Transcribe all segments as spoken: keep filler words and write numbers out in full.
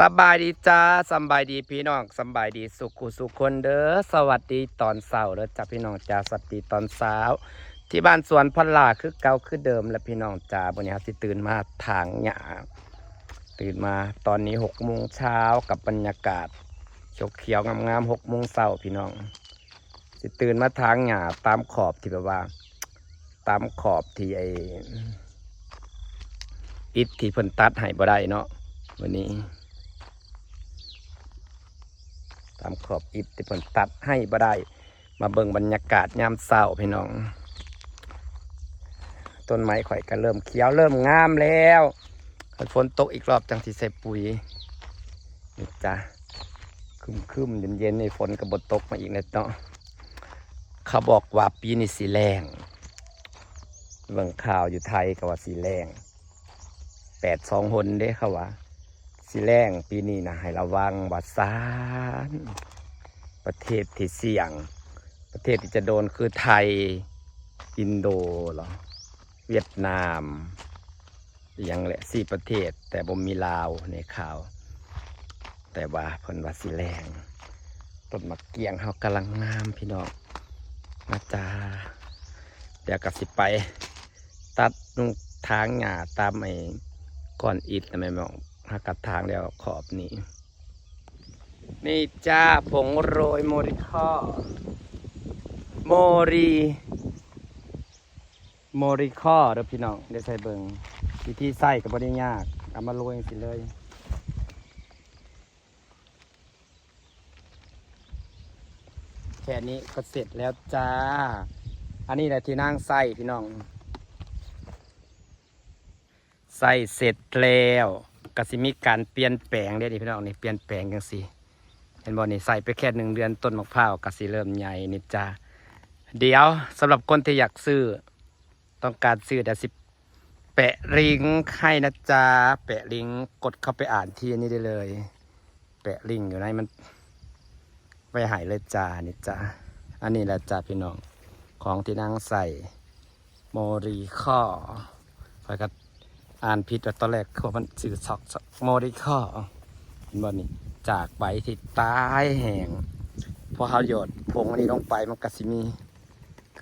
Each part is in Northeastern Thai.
สบายดีจ้า สำบายดีพี่น้อง สำบายดีสุขุสุขคนเด้อ สวัสดีตอนเช้าเด้อจ้าพี่น้องจ้า สวัสดีตอนเช้า ที่บ้านสวนพลาคือเก่าคือเดิมและพี่น้องจ้า วันนี้เราสิตื่นมาถางหญ้า ตื่นมาตอนนี้หกโมงเช้ากับบรรยากาศเขียวๆงามๆหกโมงเช้าพี่น้อง สิตื่นมาถางหญ้าตามขอบที่แบบว่า ตามขอบที่ไอ้อิฐที่เพิ่นตัดให้บ่ได้เนาะ วันนี้ ตามขอบอิฐที่เพิ่นตัดให้บ่ได้ มาเบิ่งบรรยากาศยามเช้าพี่น้อง ต้นไม้ข่อยก็เริ่มเขียวเริ่มงามแล้ว คันฝนตกอีกรอบจั่งสิใส่ปุ๋ยนี่จ้ะ ครึมๆเย็นๆนี่ฝนก็บ่ตกมาอีกแล้วเนาะ เขาบอกว่าปีนี้สิแล้ง เบิ่งข่าวอยู่ไทยก็ว่าสิแล้ง แปดสองหนเด้เขาว่า สิแล้งปีนี้นะ ให้ระวังว่าซาน ประเทศที่เสี่ยง ประเทศที่จะโดนคือไทย อินโดเหรอ เวียดนาม อีหยังแหละ สี่ประเทศ แต่บ่มีลาวในข่าว แต่ว่าเพิ่นว่าสิแล้ง ต้นหมากเกี้ยงเฮากำลังงามพี่น้อง มาจ้า เดี๋ยวก็สิไป ตัดนุงถางหญ้าตามไอ้ก้อนอิฐนะแม่หมอง หากระถางแล้วขอบนี้ นี่จ้า ผงโรยโมริคอ โมรี โมริคอเด้อพี่น้อง เดี๋ยวใส่เบิ่ง วิธีใส่ก็บ่ได้ยาก เอามาโรยจังซี่เลย แค่นี้ก็เสร็จแล้วจ้า อันนี้แหละที่นางใส่พี่น้อง ใส่เสร็จแล้วก็สิมีการเปลี่ยนแปลงเด้อนี่พี่น้อง นี่เปลี่ยนแปลงจังซี่ เห็นบ่นี่ ใส่ไปแค่หนึ่งเดือนต้นมะพร้าวก็สิเริ่มใหญ่นี่จ้า เดี๋ยวสำหรับคนที่อยากซื้อ ต้องการซื้อเดี๋ยวสิแปะลิงก์ให้นะจ๊ะ แปะลิงก์กดเข้าไปอ่านที่อันนี้ได้เลย แปะลิงก์อยู่ในมัน ไว้ให้เลยจ้านี่จ้า อันนี้แหละจ้าพี่น้อง ของที่นางใส่ โมริคอ ข้อยก็อ่านผิดว่าตอนแรก คือว่ามันชื่อซอก โมริคอ เห็นบ่นี่ จากใบที่ตายแห้ง พอเฮาหยดผงอันนี้ลงไปมันก็สิมี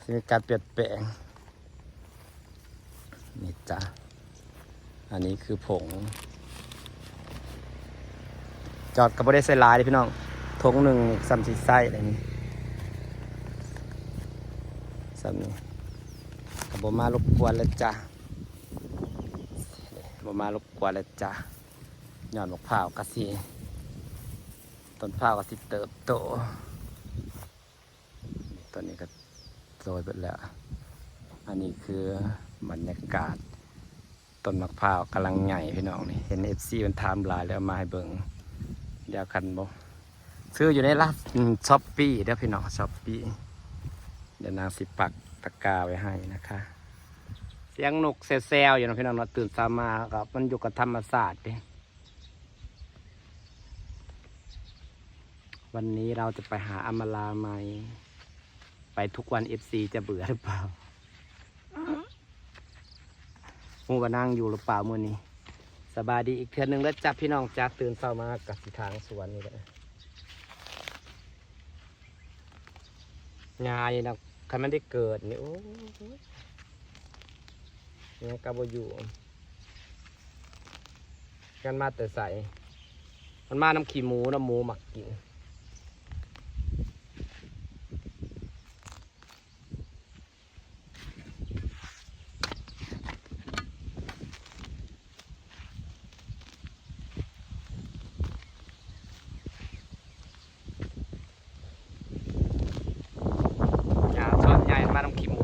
สิมีการเปลี่ยนแปลง นี่จ้ะ อันนี้คือผง จอดก็บ่ได้ใส่หลายเด้อพี่น้อง ถุงหนึ่งนี่ส่ำสิใส่ได้นี่ ส่ำนี้ ก็บ่มารบกวนแล้วจ้ะ บ่มารบกวนแล้วจ้ะ ยอดมะพร้าวก็สิ ต้นพร้าวก็สิเติบโต ตอนนี้ก็โรยไปแล้ว อันนี้คือบรรยากาศ ต้นมะพร้าวกำลังใหญ่พี่น้องนี่ เห็นเอฟซีมันถามหลายแล้วเอามาให้เบิ่ง เดี๋ยวคันบ่ ซื้ออยู่ในร้าน อืม ช้อปปี้เด้อพี่น้อง ช้อปปี้ เดี๋ยวนางสิปักตะกร้าไว้ให้นะคะ เสียงนกแซวๆอยู่เนาะพี่น้องเนาะ ตื่นเช้ามาก็มันอยู่กับธรรมชาติเด้ วันนี้เราจะไปหาอำมาลาไหม ไปทุกวันเอฟซีจะเบื่อหรือเปล่า ฮู้ว่านางอยู่หรือเปล่ามื้อนี้ สบายดีอีกเทื่อหนึ่งแล้วจ้ะพี่น้องจ้ะ ตื่นเช้ามากับสิถางสวนนี่แหละ ง่ายนะ คันมันได้เกิดนี่ โอ้ย ยังกะบ่อยู่ กันมาแต่ใส มันมานำขี้หมูนะ หมูมักกิน หญ้าส่วนใหญ่มานำขี้หมู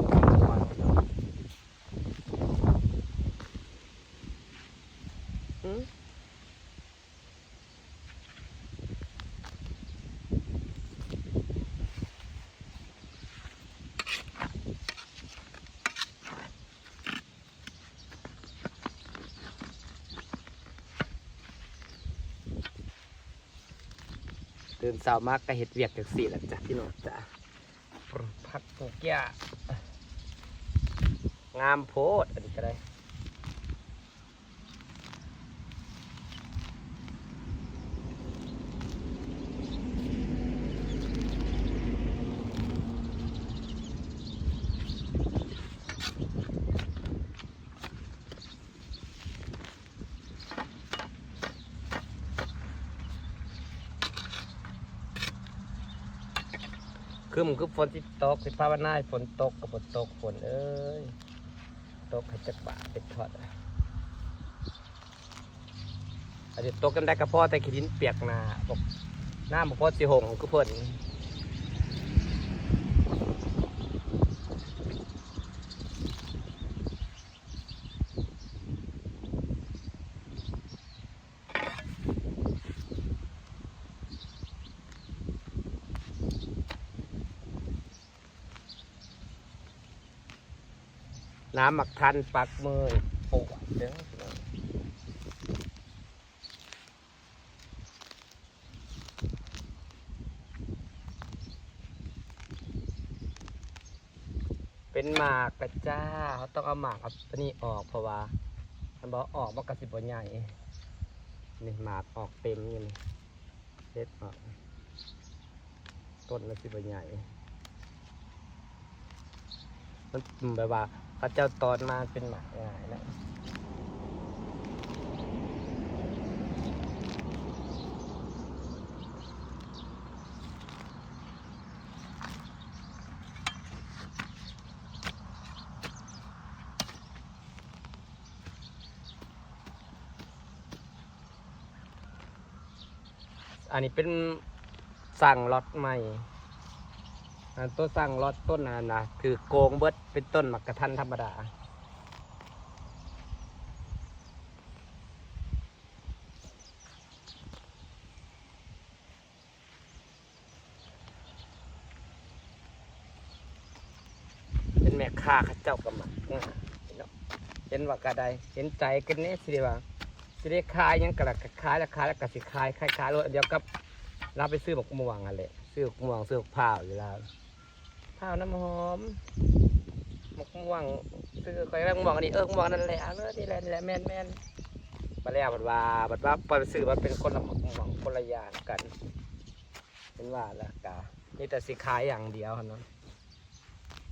อืม ตื่นเช้ามาก็เฮ็ดเวียกจั่งซี้ล่ะจ้ะพี่น้องจ้ะ ปลูกผักปลูกหญ้า งามโพด อันนี้ก็ได้ เ ครึ้มคือฝนสิตก สิภาวนาให้ฝนตกก็บ่ตก ฝนเอ้ย ตกให้จักบาดเป็นทอด อันนี้ตกกันได้ก็พอแต่ขี้ดินเปียกหน้า บอกน้ำบ่พอสิหงคือเพิ่น น้ำหมากทันปักมือปวดเด้อพี่น้อง เป็นหมากกะจ้า เขาต้องเอาหมากเอาตัวนี้ออก เพราะว่ามันบ่ออก มันก็สิบ่ใหญ่ นี่หมากออกเต็มอยู่นี่ เด็ดออก ต้นมันสิบ่ใหญ่ มันแบบว่าเขาเจ้าตอนมาเป็นหมากง่ายนะ อันนี้เป็นสั่งล็อตใหม่ อันตัวสั่งล็อตต้นนั้นนะ ถือโกงเบิด เป็นต้นหมากกะทันธรรมดา เป็นแม่ค้าเขาเจ้าก็มัก อืม เนาะ เห็นว่าก็ได้ เห็นใจกันนี่สิได้ว่า สิได้ขายหยังก็ละก็ขายละ ขายแล้วก็สิขาย ขาย ขายโลดเดียวกับ เราไปซื้อหมากม่วงหั่นแหละ ซื้อหมากม่วง ซื้อหมากพร้าวอยู่แล้ว พร้าวน้ำหอม หมากม่วง ซื้อ ข้อยได้หมากม่วงอันนี้ เออ หมากม่วงนั่นแหละ เอาเลย นี่แหละ นี่แหละ แม่น แม่น บัดแล้วบัดว่า บัดว่าไปซื้อ มันเป็นคนละหมากม่วง คนละอย่างกัน เห็นว่าแล้วกะ มีแต่สิขายอย่างเดียวหั้นนะ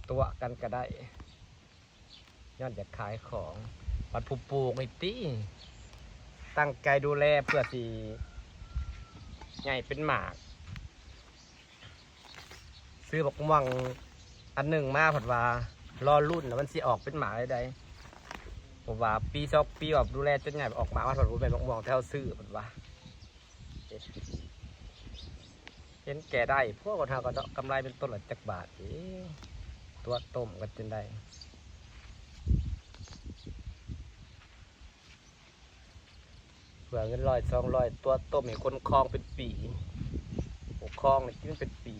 ตั๋วกันก็ได้ ย้อนอยากขายของ บัดผู้ปลูกนี่ติ ตั้งใจดูแลเพื่อสิใหญ่เป็นหมาก ซื้อหมากม่วงอันหนึ่งมา เพิ่นว่ารอลุ้นว่ามันสิออกเป็นหมากได้ใด เพราะว่าปีสองปีว่าดูแลจนใหญ่ออกหมากมา เพิ่นว่าแม่นหมากม่วงที่เฮาซื้อ เพิ่นว่า เห็นแก่ได้ พวกคนเฮาก็เนาะ กำไรเป็นต้นละจักบาทเอง ตั๋วต้มกันจนได้ เผื่อเงินร้อยสองร้อย ตั๋วต้มให้คนคลองเป็นปี โอ้ คลองนี่กินเป็นปี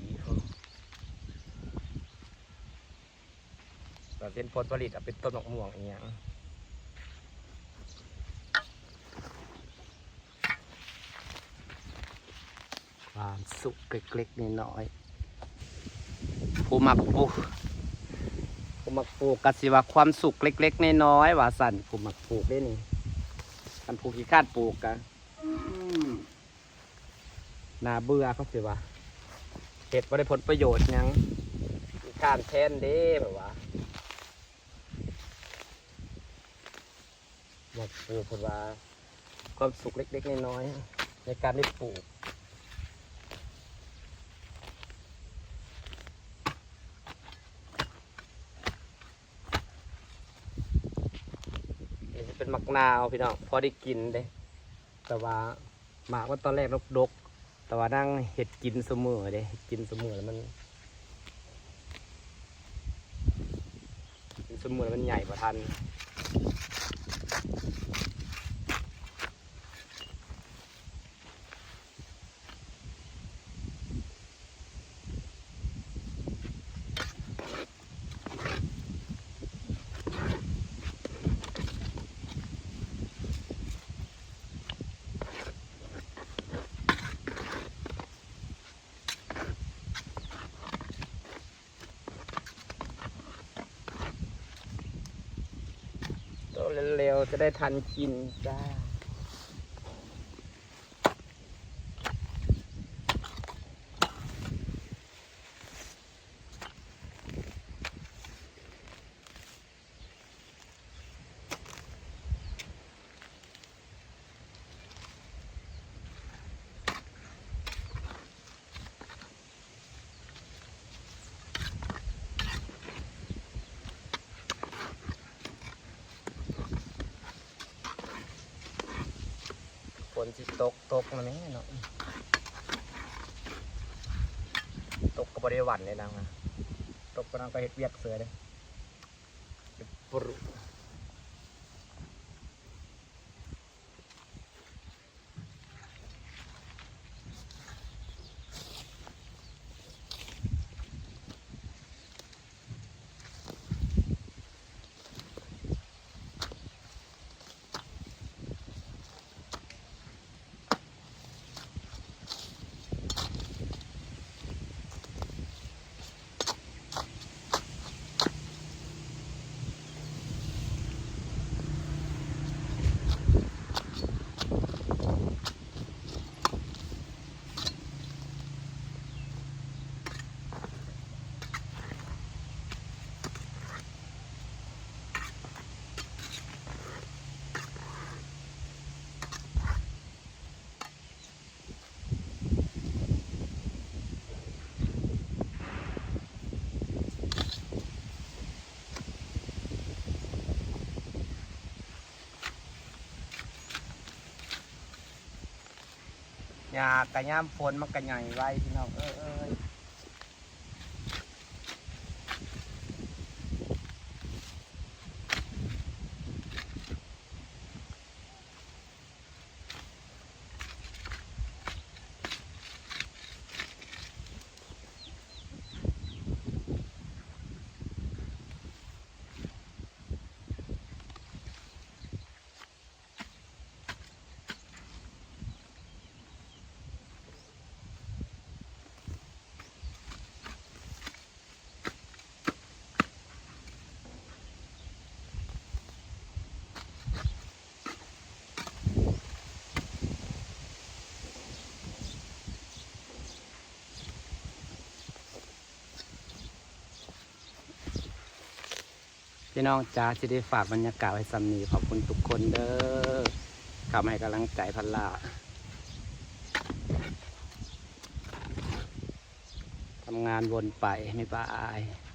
ก็เป็นผลผลิตอะ เป็นต้นหมากม่วงอีหยัง ความสุขเล็กๆน้อยๆ ผู้มักปลูก ผู้มักปลูกก็สิว่าความสุขเล็กๆน้อยๆ ว่าซั่น ผู้มักปลูกเด้นี่ คันผู้ขี้คร้านปลูกก็ อืม น่าเบื่อเขาสิว่า เฮ็ดบ่ได้ผลประโยชน์หยัง ขี้คร้านแทนเด้ แบบว่า อยากปลูก เพิ่นว่า ความสุขเล็กๆน้อยๆ ในการได้ปลูก นี่เป็นหมากนาวพี่น้อง พอได้กินเด้ แต่ว่าหมากมันตอนแรกดกๆ แต่ว่านางเฮ็ดกินซุมื้อเด้ เฮ็ดกินซุมื้อแล้วมัน กินซุมื้อแล้วมันใหญ่บ่ทัน โตเร็วๆ จะได้ทันกินจ้า เ ฝนสิตก ตกมาแม่เนาะ ตกก็บ่ได้หวั่นเลยนางนะ ตกก็นางก็เฮ็ดเวียกเสือเลยปรุ หญ้ากะยามฝนมันกะใหญ่ไวพี่น้องเอ้ย พี่น้องจ๋า สิได้ฝากบรรยากาศไว้ส่ำนี้ ขอบคุณทุกคนเด้อ เข้ามาให้กำลังใจพอลล่า ทำงานวนไป บ๊ายบาย